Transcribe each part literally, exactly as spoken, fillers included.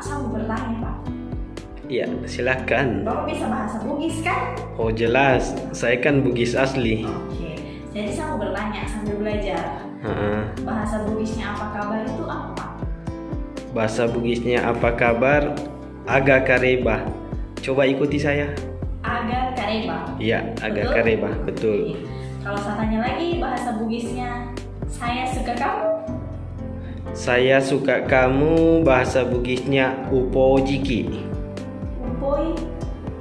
Saya mau bertanya, Pak. Iya, silakan. Bapak bisa bahasa Bugis, kan? Oh, jelas. Saya kan Bugis asli. Oke. Jadi, saya mau bertanya sambil belajar. Heeh. Bahasa Bugisnya apa kabar itu apa? Bahasa Bugisnya apa kabar? Aga kareba. Coba ikuti saya. Aga kareba. Iya, aga kareba. Betul? Betul. Oke. Kalau saya tanya lagi, bahasa Bugisnya, "Saya suka kamu"? Saya suka kamu, bahasa Bugisnya upojiki. Upoi,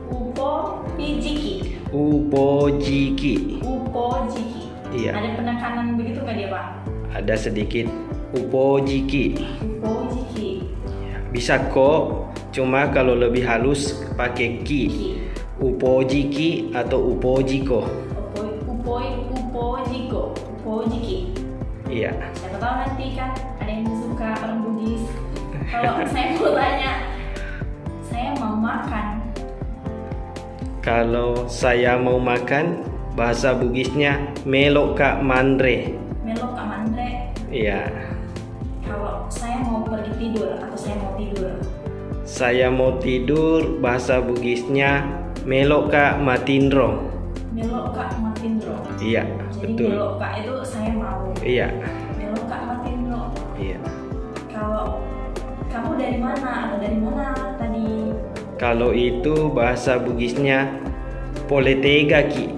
upojiki. Upojiki. Upojiki. Iya. Ada penekanan begitu nggak dia, Pak? Ada sedikit. Upojiki. Upojiki. Bisa ko, cuma kalau lebih halus pakai ki. Ki. Upojiki atau upojiko. Upoi, upoi, upojiko. Upojiki. Iya. Siapa tahu nanti kan ada yang suka orang Bugis. Kalau saya mau tanya, "Saya mau makan." Kalau saya mau makan, bahasa Bugisnya melo'ka manre. Melo'ka manre. Iya. Kalau saya mau pergi tidur atau saya mau tidur. Saya mau tidur, bahasa Bugisnya melo'ka matinro. Melo'ka matinro. Iya, betul. Jadi melo'ka itu saya mau. Iya. Melo'ka matinro. Iya. Kalau kamu dari mana atau dari mana tadi? Kalau itu bahasa Bugisnya pole tegaki.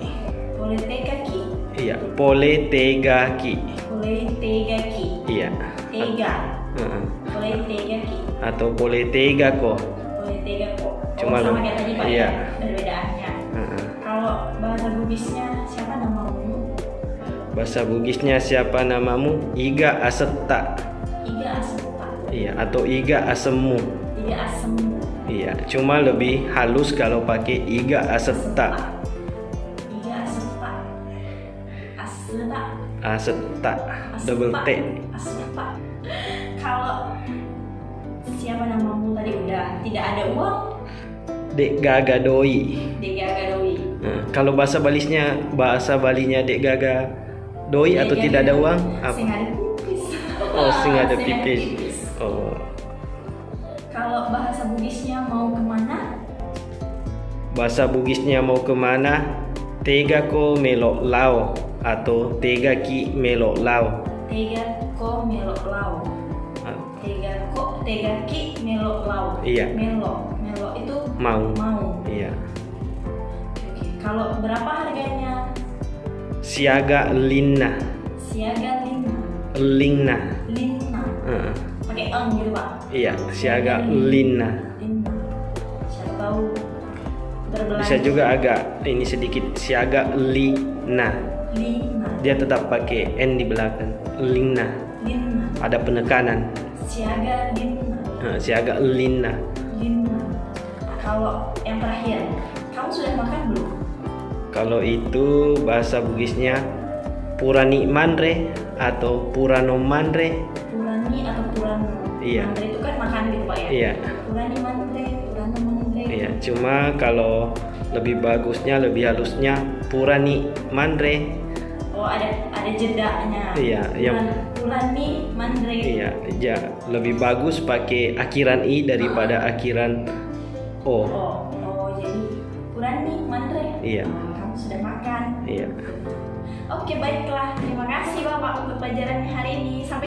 Pole tegaki. Iya, pole tegaki. Pole tegaki. Iya. Tega. Heeh. Pole tegaki. Atau pole tegako. Pole tegako. Oh, cuma sama kayak tadi, Pak, iya, ya? Perbedaannya. Heeh. Kalau bahasa Bugisnya, "Siapa namamu?" Bahasa Bugisnya, "Siapa namamu?" Iga asetta. Iga asetta. Iya, atau iga asemmu. Iga asemmu. Iya, cuma lebih halus kalau pakai iga asetta. Iga asetta. Asetta. Asetta. Double T. Asetta. Kalau "Siapa namamu?" tadi udah, "Tidak ada uang." De'gaga doi. De'gaga doi. Nah, kalau bahasa Balisnya, bahasa Balinya de'gaga doi atau tidak ada uang, apa? Sing ada pipis. Oh, sing ada pipis. Sing ada pipis. Oh. Kalau bahasa Bugisnya "Mau kemana?" Bahasa Bugisnya "Mau kemana?" Tegako melo lao atau tegaki melo lao. Tegako melo lao. Ah. Tegako, tegaki melo lao. Iya. Melo, melo itu mau. Mau. Iya. Oke, kalau berapa harganya? Siaga linna. Siaga linna. Linna. Linna. Heeh. Pakai eng gitu, Pak. Iya, siaga linna. Linna. Siapa tahu berbelanja. Bisa juga agak ini sedikit, siaga lina. Lina. Dia tetap pakai N di belakang. Lina. Lina. Ada penekanan. Siaga lina. Nah, siaga lina. Lina. Kalau yang terakhir, kamu sudah makan belum? Kalau itu bahasa Bugisnya purani manre atau purano manre. Purani atau purano. Iya. Manre itu kan makan gitu, Pak, ya? Iya. Purani manre, purano manre. Iya, cuma kalau lebih bagusnya, lebih halusnya purani manre. Oh, ada, ada jedanya. Iya, yang puran-, purani manre. Iya, ja-, lebih bagus pakai akhiran i daripada akhiran o. Oh, oh, jadi purani manre. Iya. Oh, kamu sudah makan. Iya. Oke, baiklah. Terima kasih, Bapak, untuk pelajarannya hari ini. Sampai